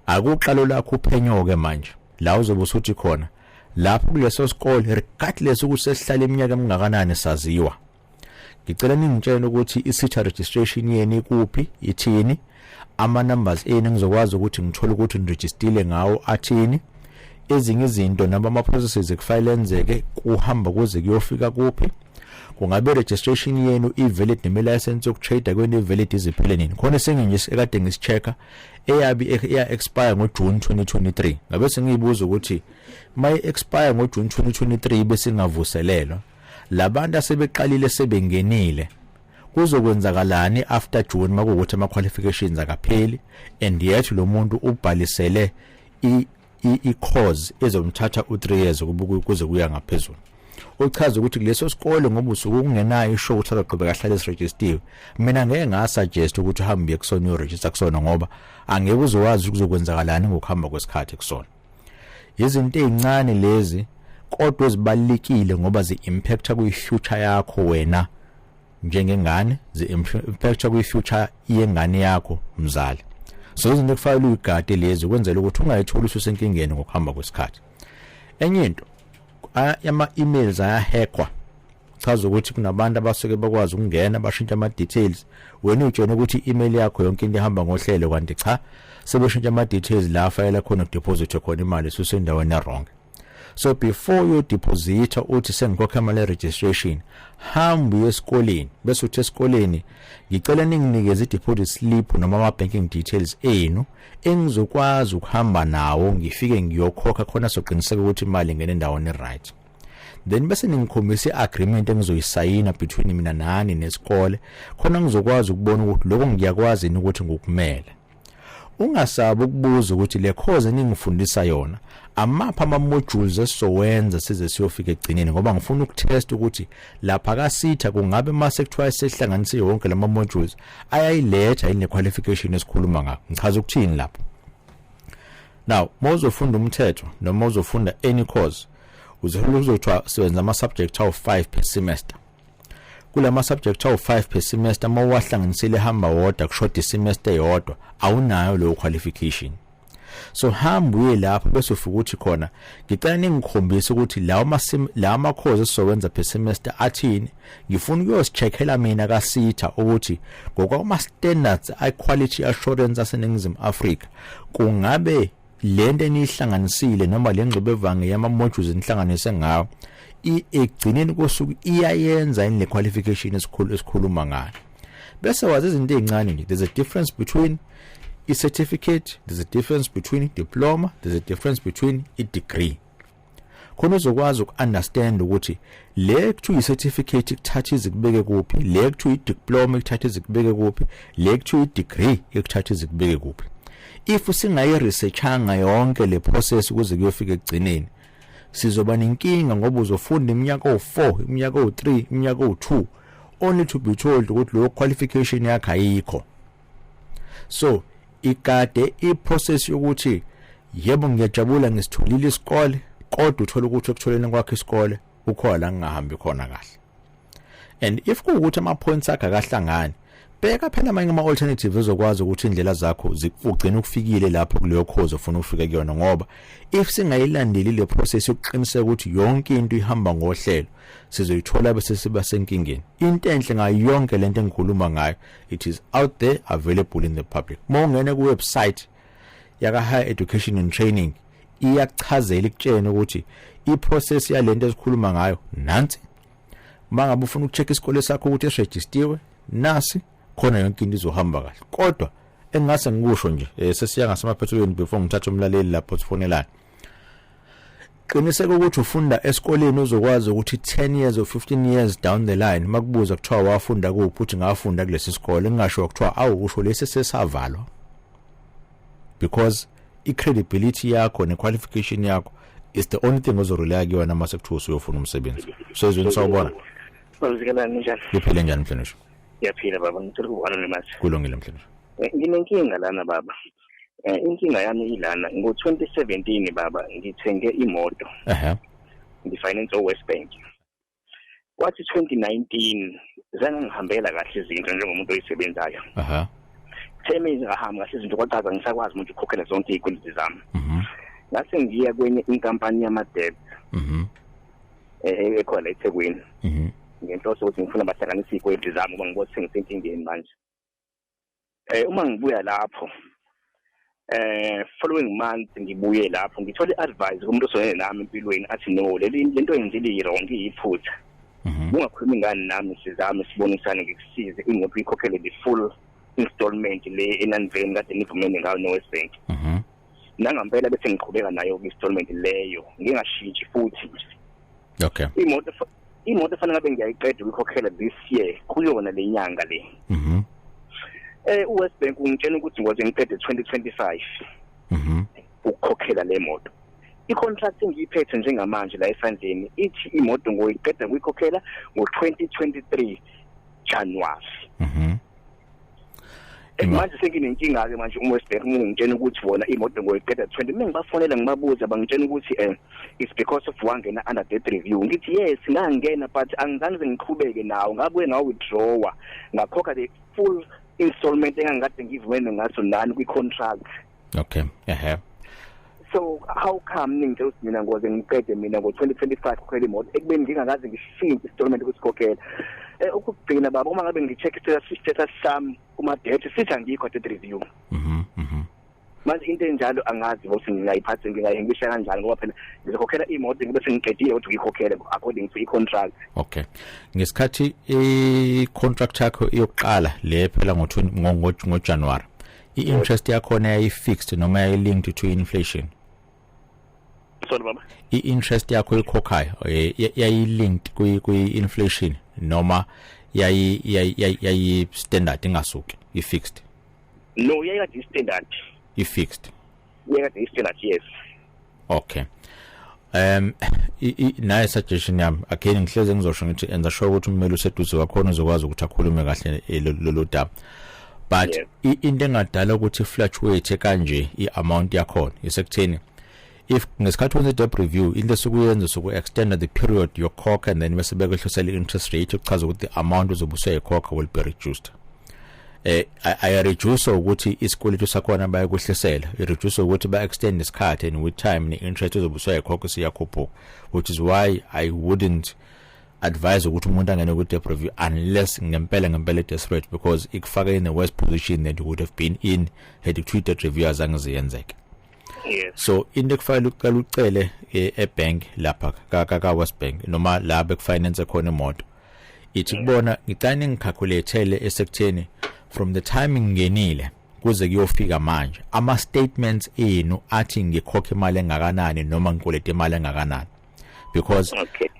akuqalo lakho uphenyo-ke manje la uzobe usuthi khona lapho kuleso sikole, regardless ukuthi sesihlala iminyaka emingakanani saziwa, ngicela ningitshele ukuthi i-SETA registration yenu ikuphi, ithini, ama-numbers enu ngizokwazi ukuthi ngithole ukuthi nirejistile ngawo athini, ezinye izinto noma ama-processes ekufanele enzeke kuhamba kuze kuyofika kuphi, kungabe registration yenu i-valid noma i-license yokutrade kwenu i-valid iziphele nini. Khona esenginje ekade ngisi-check-a eyabi iya-expire ngoJune 2023, ngabe sengiyibuza ukuthi mayi-expire ngoJune 2023 bese ingavuselelwa, labantu asebeqalile sebengenile kuzokwenzakalani after June makuwukuthi ama qualifications akapheli, and yet lo muntu ubhalisele i-course ezomthatha u3 years kuze kuya ngaphezulu? Uchaza ukuthi kuleso sikole, ngoba usuke ungenayo isho ukuthi azoqhubeka ahlale esirejistiwe. Mina ngeke ngasuggest ukuthi uhambe uye kusona, uyoregister kusona, ngoba angeke uzowazi ukuzokwenzakalani ngokuhamba kwesikhathi kusona. Izinto ezincane lezi kodwa ezibalulekile, ngoba zi-impacta kwi-future yakho wena njengengane, zi-impacta kwi-future yengane yakho mzali. So izinto ekufanele uyigade lezi ukwenzela ukuthi ungayitholi ususenkingeni ngokuhamba kwesikhathi. Enye into, ama-emails ayahackwa. Chaza ukuthi kunabantu abasuke bakwazi ukungena bashintsha ama-details. Wena uyitshena ukuthi i-email yakho yonke into ihamba ngohlelo, kanti cha, sebeshintsha ama-details la fayela khona kudeposit khona imali isusendaweni wrong. So before you deposit uthi sengikhokha imali registration, hamba uye esikoleni bese uthi esikoleni, ngicela ninginikeze i-deposit slip noma ama-banking details enu engizokwazi ukuhamba nawo ngifike ngiyokhokha khona, soqiniseka ukuthi imali ingena endaweni right. Then bese ningikhombisa i-agreement engizoyisayina between mina nani nesikole, khona ngizokwazi ukubona ukuthi lokho ngiyakwazi yini ukuthi ngukumele. Ungasabi ukubuza ukuthi le course eningifundisa yona, amaphi ama-modules esizowenza size siyofika ekugcineni, ngoba ngifuna ukutest ukuthi lapha kaSETA kungabe mase kuthiwa sehlanganise yonke lama modules ayayiletha yini le qualification esikhuluma ngayo. Ngichaza ukuthini lapho? Now mawuzofunda umthetho noma uzofunda any course, uzothola uzothiwa siwenza ama subject awu5 per semester. Kulama subject awu5 per semester, uma uwahlanganisile ehamba wodwa, kushoda isemester eyodwa, awunayo leyo qualification. So hamba uye lapho bese ufika ukuthi khona, ngicela ningikhombise ukuthi lawa ma course esizowenza per semester athini, ngifuna ukuyosicheckela mina kaSETA ukuthi ngokwama standards i quality assurance aseNingizimu Afrika kungabe lento enihlanganisile noma le ngxubevange yama modules enihlanganise ngawo ekugcineni kosuku iyayenza yini le qualification esikhulu esikhuluma ngayo. Bese wazi izinto ezincane nje, there's a difference between i certificate, there's a difference between diploma, there's a difference between i degree, khona uzokwazi uku-understand ukuthi le kuthiwa i-certificate ikuthatha izikubeke kuphi, le kuthiwa i-diploma ikuthatha izikubeke kuphi, le kuthiwa i-degree ikuthatha izikubeke kuphi. If singayi-researchanga yonke le process ukuze kuyofika ekugcineni, sizoba nenkinga, ngoba uzofunda iminyaka owu4, iminyaka owu3, iminyaka owu2, only to be told ukuthi lo qualification yakho ayikho. So ikade i-process yokuthi Yebo, ngiyajabula, ngisitholile isikole, kodwa uthola ukuthi ekutholeni kwakhe isikole ukhona la ngingahambi khona kahle. And if kuwukuthi ama points akhe akahlangani, bheka phela amanye ama alternatives ezokwazi ukuthi indlela zakho ugcine ukufikile lapho kuleyo course ofuna ufike kuyona, ngoba if singayilandeli le process yokuqiniseka ukuthi yonke into ihamba ngohlelo, sizoyithola bese siba senkingeni. Into enhle ngayo yonke lento engikhuluma ngayo, it is out there, available in the public. Mawungena ku website yaka Higher Education and Training, iyachazela, ikutshena ukuthi iprocess yalento esikhuluma ngayo nansi. Mangabe ufuna ukucheck isikole sakho ukuthi esiregistiwe, nasi khona, yonke into izohamba kahle. Kodwa engingase ngikusho nje, sesiya ngasemaphethelweni, before ngithathe umlaleli lapho sifonelana, qiniseka ukuthi ufunda esikoleni uzokwazi ukuthi 10 years or 15 years down the line, makubuza kuthiwa wafunda kuphi, uthi ngafunda kulesi sikole, ngingasho kuthiwa awu, usho lesi sesavalwa, because i-credibility yakho ne-qualification yakho is the only thing ozorelaya kuyona mase kuthiwa usuyofuna umsebenzi. Sezweni, sawubona. Bazikelani, njani? Liphile, njani mhlonishwa? Ngiyaphila baba, ngicela ukuba anonymous. Kulungile mhlonishwa. Nginenkinga lana baba. Inkinga yami ilana, ngo-2017 baba ngithenge imoto. Ngifinance o-West Bank. Kwathi 2019 zange ngihambela kahle izinto njengomuntu oyisebenzayo. Theme zingahamba kahle izinto, kwachaza ngisakwazi umuntu ukukhokhela zonke izikweletu zami. Ngase ngiya kwenye inkampani yama-debt ekhona eThekwini. Ngenhloso ukuthi ngifuna bahlanganise izikweletu zami ngoba ngibona sengisenkingeni manje. Uma ngibuya lapho, following month ngibuye lapho, ngithole advice kumuntu osonene nami empilweni, athi no, leli lento yenzile i-wrong, iyiphutha. Ungakhulumi ngani nami, sizame sibonisane, ngikusize imoto uyikhokhele the full installment le enaniveni kade nivumene ngayo no West Bank. Nangampela bese ngiqhubeka nayo installment leyo, ngingashintshi futhi. Imoto fanele ngabe ngiyayiqeda ukuyikhokhela this year, kuyona le nyanga le. uWest Bank ungitshela ukuthi ngoze ngiqede 2025 ukukhokhela le moto. I-contract engiyiphethe njengamanje la esandleni ithi imoto ngoyiqeda ngiyikhokhela ngo-2023 January. Manje senginenkinga ke manje, uWest Bank ungitshela ukuthi bona imoto ngoyiqeda 20. Mina ngibafonela ngibabuza, bangitshela ukuthi it's because of wangena under debt review. Ngithi yes, ngangena, but angizange ngiqhubeke nawo, ngabuye ngaw withdraw, ngakhokha the full installment engangikade ngivumene ngaso nani kwi-contract. Okay ehe So how come ningitshela ukuthi mina ngoze ngiqede mina ngo-2025 kukhokhela imoto, ekubeni ngingakaze ngishintshe installment ukusikhokhela? Okugcina baba, uma ngabe ngi-check status sami kuma-debt, sithi angikho debt review. mhm mhm Manje into enjalo angazi ukuthi ngingayiphatha, ngingayihangisha kanjani, ngoba phela ngizokhokhela imoto ngibe sengiqedile ukuthi ngiyikhokhele according to i-contract. Okay, ngesikhathi i-contract yakho iyoqala le phela ngo-20 ngoJanuary, i-interest yakhona yayi-fixed noma yayi-linked to inflation? Sorry baba? I-interest yakho oyikhokhayo yayi-linked kwi-inflation noma yayi standard, ingasuki, i-fixed? No, yayikade i-standard. I-fixed? Yayikade i-standard, yes. Okay, naye suggestion yami again, ngihleze ngizosho ngithi enza sure ukuthi ummeli useduze wakhona uzokwazi ukuthi akhulume kahle lolu daba, but into engadala ukuthi fluctuate kanje i-amount yakhona isekutheni if ngesikhathi wenza debt review, into esukuyenza suku extend the period yokukhokha and then bese bekwehlisela i-interest rate, ukuchaza ukuthi the amount ozobe usuyikhokha will be reduced. Aya reduce ukuthi isikweletu sakhona bayakuhlisela, i reduce ukuthi ba extend isikhathi, and with time ne-interest ozobe usuyikhokha siyakhuphuka, which is why I wouldn't advise ukuthi umuntu angene ku-debt review unless ngempela ngempela desperate, because ikufaka in the worst position that you would have been in had kuthiwa i-debt review azange ziyenzeke. So into ekufanele uqala ucele ebank lapha ka West Bank noma la bekufinance khona imoto, ithi kubona, ngicela ningicalculatele esekutheni from the time ngingenile kuze kuyofika manje, ama statements enu athi ngikhokha imali engakanani noma ngikweleta imali engakanani, because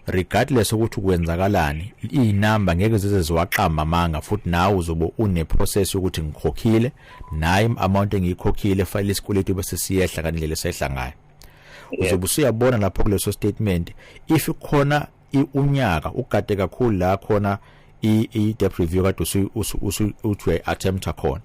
regardless ukuthi kwenzakalani, inamba ngeke zize ziwaqamba amanga, futhi nawe uzobe une process yokuthi ngikhokhile nayi amount engiyikhokhile, file isikweletu bese siyehla kanendlela esehla ngayo. Uzobe usuyabona lapho kuleso statement if khona unyaka ugade kakhulu la khona i-debt review kade uthi uyi-attempta khona,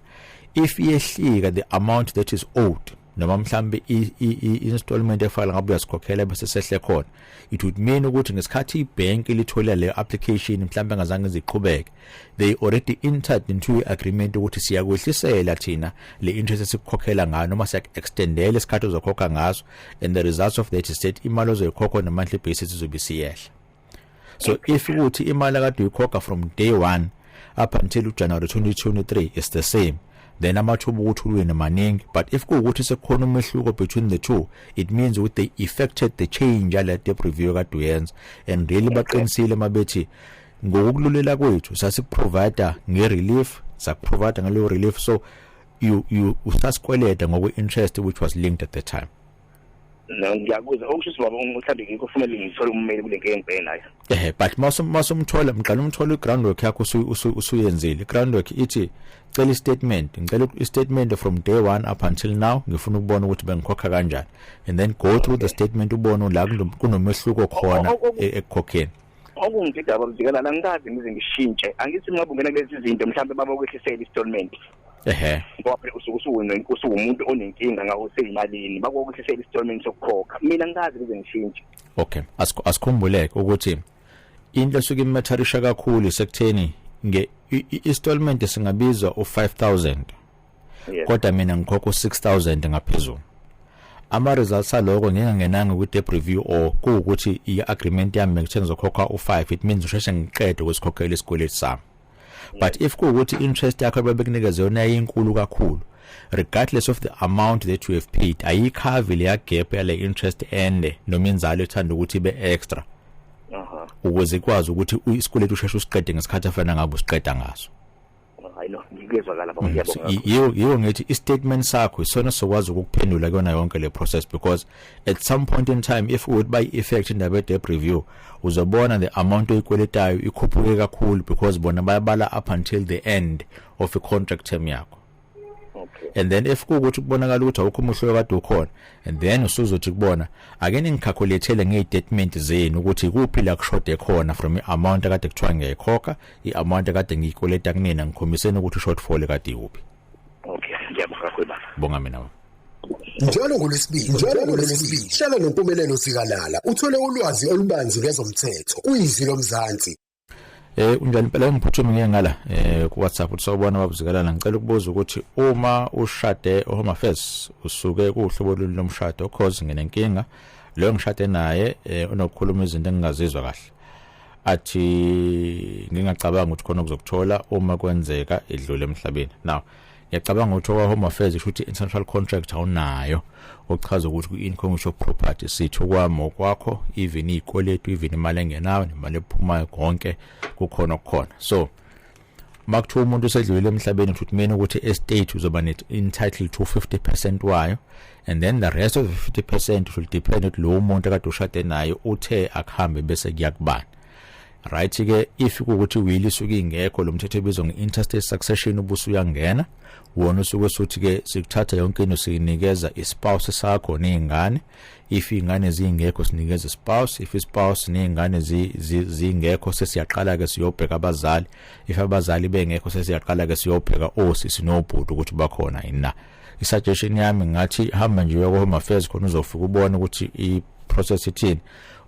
if iyehlika the amount that is owed. Noma mhlambe i-installment efala ngabe uyasikhokhela bese sehle khona, it would mean ukuthi ngesikhathi ibank lithola le application, mhlambe ngazange ziqhubeke, they already entered into i-agreement ukuthi siyakwehlisela thina le interest esikukhokhela ngayo noma siyak-extendela isikhathi ozokhokha ngaso, and the results of that is that imali ozoyikhokha on a monthly basis izobe siyehla. So if ukuthi imali akade uyikhokha from day one up until uJanuary 2023 is the same, then amathuba ukuthi ulwene maningi. But if kuwukuthi sekukhona umehluko between the two, it means ukuthi they effected the change yale debt review kade uyenza, and really baqinisile mabethi ngokukululela kwethu sasikuprovide nge-relief, sakuprovide ngaleyo relief, so you usasikweleta ngokwe-interest which was linked at the time. No, ngiyakuzwa. Okusho ukuthi, baba, mhlawumbe ngikho kufanele ngithole ummeli kule nkinga engibhekene nayo. Ehe, but masumthola, mqala umthola, i-groundwork yakho usuyenzile. I-groundwork ithi cela i-statement, ngicela i-statement from day one up until now, ngifuna ukubona ukuthi bengikhokha kanjani, and then go through the statement, ubone la kunomehluko khona ekukhokheni. Okungidida, baba, angikaze ngize ngishintshe. Angithi ngabe ungena kulezi zinto, mhlawumbe baba kwehlisela installment, ngoba phela usuke usuwumuntu onenkinga ngawo seyimalini, bakwehlisela installment sokukhokha. Mina ngikaze ngize ngishintshe. Okay, asikhumbuleke ukuthi into esuke imatterisha kakhulu sekutheni nge installment singabizwa u5000, kodwa mina ngikhokha u6000 ngaphezulu. Ama results aloko ngingangenanga ku debt review or kuwukuthi i-agreement yami ngithe ngizokhokha u5, it means usheshe ngiqede ukusikhokhela isikweletu sami. But if kuwukuthi interest yakho bebekunikeza yona yayinkulu kakhulu, regardless of the amount that you have paid, ayicover leya gap yale interest ende noma inzalo ethanda ukuthi ibe extra ukuze ikwazi ukuthi isikweletu usheshe usiqede ngesikhathi afana ngabe usiqeda ngaso. Hayi no, ngiyezwakala, baba, ngiyabonga. Yiyo ngithi i-statement sakho isona sokwazi ukukuphendula kuyona yonke le process, because at some point in time, if would by effect indaba ye-debt review, uzobona the amount oyikweletayo ikhuphuke kakhulu, because bona bayabala up until the end of i-contract term yakho. And then if kuwukuthi kubonakala ukuthi awukho umehluko kade ukhona, and then usuzothi kubona, ake ningicalculatele ngey-statement zenu ukuthi ikuphi la kushode khona from i-amount akade kuthiwa ngiyayikhokha, i-amount akade ngiyikweleta kunina, ngikhombiseni ukuthi i-shortfall kade ikuphi. Okay, ngiyabonga kakhulu, baba. Bonga mina, baba. Njalo ngolwesibili, njalo ngolwesibili, hlala noMpumelelo Zikalala, uthole ulwazi olubanzi ngezomthetho kuyizwi lomzansi. Unjani impela? Ngiphuthume ngiye ngala ku WhatsApp. Uthi, "Sawubona, baba Zikalala, ngicela ukubuza ukuthi uma ushade Home Affairs usuke kuhlobo lolu lomshado, cause nginenkinga leyo ngishade naye unokukhuluma izinto engingazizwa kahle, athi ngingacabanga ukuthi khona ukuzokuthola uma kwenzeka idlule emhlabeni." Now ngiyacabanga ukuthi okwa Home Affairs isho ukuthi international contract awunayo, okuchaza ukuthi ku-in community of property sithi okwami okwakho, even izikweletu, even imali engenayo nemali ephumayo, konke kukhona okukhona. So makuthiwa umuntu usedlulile emhlabeni, futhi mina ukuthi estate uzoba entitled to 50% wayo, and then the rest of the 50% will depend ukuthi lo muntu akade ushade naye uthe akuhambe bese kuyakubani, right ke? If kuwukuthi will isuke ingekho, lo mthetho ebizwa nge-intestate succession ubusuyangena wona, usuke suthi ke sikuthatha yonke into siyinikeza ispouse sakho nezingane. If izingane zingekho, sinikeza ispouse. If ispouse nezingane zingekho, sesiyaqala ke siyobheka abazali. If abazali bengekho, sesiyaqala ke siyobheka osisi nobhuti ukuthi bakhona yini na. I-suggestion yami ngathi hamba nje uye ku-Home Affairs khona uzofika ubone ukuthi i-process ithini,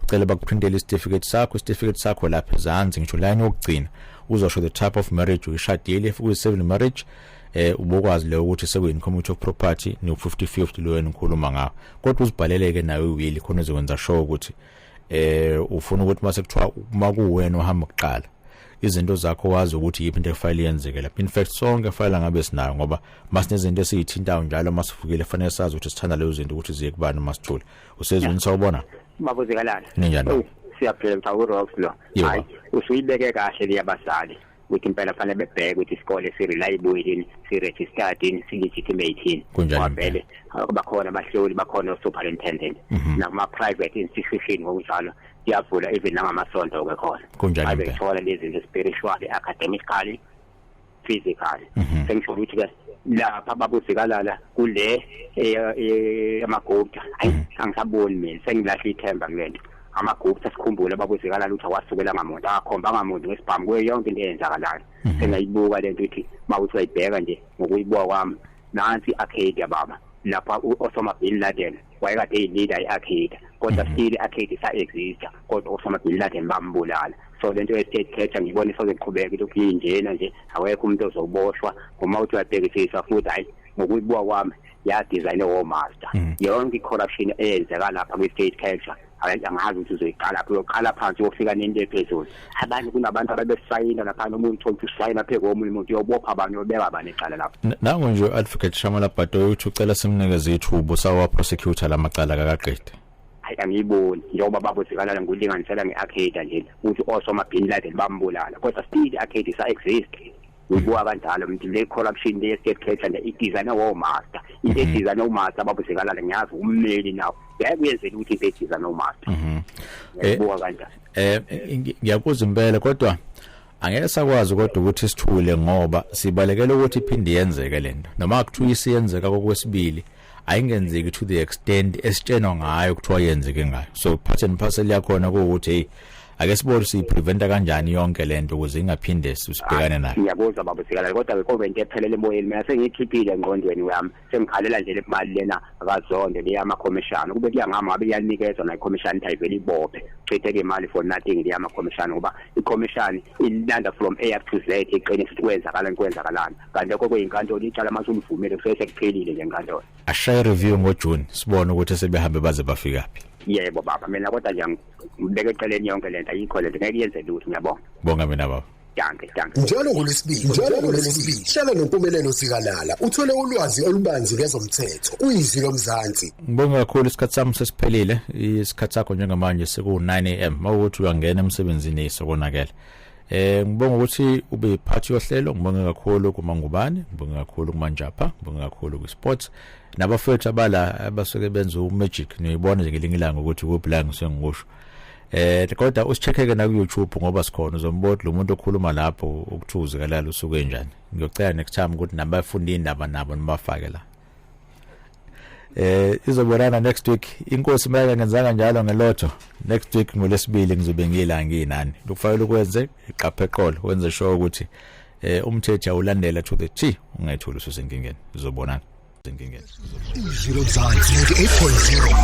ucela bakuprintele isitifiketi sakho. Isitifiketi sakho lapha ezansi, ngisho line yokugcina, uzosho the type of marriage uyishadile. If kuyi-civil marriage, ubokwazi leyo ukuthi sekuyi community of property, no 50-50 lo wena ukhuluma ngawo. Kodwa uzibhaleleke nawe iwill khona uzokwenza sure ukuthi ufuna ukuthi mase kuthiwa uma kuwena uhamba kuqala izinto zakho, wazi ukuthi yiphi into efanele yenzeke lapha. In fact, sonke fanele ngabe sinayo, ngoba masinezinto esiyithintayo njalo masivukile, fanele sazi ukuthi sithanda lezo zinto ukuthi ziye kubani masithule. Usezwini, sawubona. Baba Zikalala. Ninjani, baba? Siyaphila, cha, uRox lo. Yebo. Hayi, usuyibeke kahle liyabazali ukuthi impela fanele bebheke ukuthi isikole si-reliable yini, si-registered yini, si-legitimate yini. Kunjalo. Ngoba vele bakhona abahloli, bakhona o-superintendent, nakuma-private institution ngokunjalo kuyavula, even nangamasonto-ke khona. Kunjalo Abe impela. thola lezi zinto spiritually, academically, physically. Sengisho ukuthi-ke lapha, baba uZikalala, kule amaGupta, hayi, angisaboni mina, sengilahla ithemba kule nto. AmaGupta, sikhumbule, baba uZikalala, ukuthi awasukela ngamuntu, akakhombanga muntu ngesibhamu kuyo yonke into eyenzakalayo. Sengayibuka lento ukuthi uma uthi uyayibheka nje, ngokuyibuka kwami, nansi i-arcade baba. Lapha u-Osama Bin Laden wayekade eyi-leader i-Al-Qaeda, kodwa still i-Al-Qaeda isa-exista, kodwa Osama Bin Laden bambulala. So lento ye-state capture ngibona isozoqhubeka ilokhu yinjena nje, awekho umuntu ozoboshwa. Uma uthi uyabhekisisa futhi, hayi, ngokuyibuka kwami ya-design o-master yonke i-corruption eyenzeka lapha kwi-state capture. Angazi ukuthi uzoyiqala uyoqala phansi uyofika nento ephezulu. Abantu, kunabantu abebesayina lapha, umuntu uthola ukuthi usayina phezu komunye umuntu, uyobopha abantu, uyobeka abantu ecala lapho. Nangu nje advocate Shamala Batohi uthi ucela simnikeze ithuba sawa prosecutor lamacala kakaqede. Hayi, angiyiboni, njengoba babozikalala ngokulinganisela nge-Al-Qaeda nje, ukuthi Osama Bin Laden bambulala, kodwa still i-Al-Qaeda isa-exist. Uyibuka kanjalo mntu le corruption le state capture nje i-design o-master, into e-design o-master babozikalala. Ngiyazi ummeli nawo ngeke kuyenzela ukuthi into e-design o-master. Ngiyayibuka kanjalo. Ngiyakuzwa impela, kodwa angeke sakwazi kodwa ukuthi sithule ngoba sibalekela ukuthi iphinde yenzeke lento. Noma kuthiwa isiyenzeka kokwesibili, ayingenzeki to the extent esitshenwa ngayo kuthiwa yenzeke ngayo. So part and parcel yakhona kuwukuthi, hey, ake sibone siyipreventa kanjani yonke lento ukuze ingaphinde sibhekane nayo. Ngiyakuzwa baba Sikalala, kodwa ke kobe into ephelele emoyeni. Mina sengiyikhiphile engqondweni yami, sengikhalela nje le mali lena akaZondo le yamakhomishana. Kube kuya ngami ngabe iyanikezwa nayo ikhomishana ukuthi ayivele ibophe, chitheke imali for nothing le yamakhomishana, ngoba ikhomishana ilanda from A up to Z, iqinise ukuthi kwenzakalani, kwenzakalani. Kanti lokho kuyinkantolo, icala mase ulivumile kusuke sekuphelile nje enkantolo. Ashaye review ngoJune, sibone ukuthi sebehambe baze bafikaphi. Yebo baba, mina kodwa nje ngibeke eceleni yonke lento, ayikho lento, ngeke yenze lutho. Ngiyabonga. Bonga mina baba. Danke, danke. Njalo ngolwesibili, njalo ngolwesibili, hlala noMpumelelo Zikalala, uthole ulwazi olubanzi ngezomthetho. Uyizwi lomzansi. Ngibonga kakhulu, isikhathi sami sesiphelile. Isikhathi sakho njengamanje seku-9 am, mawukuthi uyangena emsebenzini sokonakele. Ngibonga ukuthi ube iphathi yohlelo, ngibonga kakhulu kuMangubane, ngibonga kakhulu kuManjapha, ngibonga kakhulu ku-sports nabafowethu abala abasuke benza umagic, niyibona nje ngelinye ilanga ukuthi kuphi la ngisuke ngikusho. Kodwa usicheckeke na ku YouTube ngoba sikhona, uzombona lo muntu okhuluma lapho ukuthi uZikalala usuke njani. Ngiyocela next time ukuthi nabafunda indaba nabo nibafake la. Izobonana next week, inkosi mayeke ngenzanga njalo ngelotho. Next week ngolesibili ngizobe ngila nginani. Lokufanele ukwenze, iqaphe eqolo, wenze sure ukuthi umthetho awulandela to the T, ungayitholi ususenkingeni. Izobonana enkingeni. Izwi lomzansi 98.0.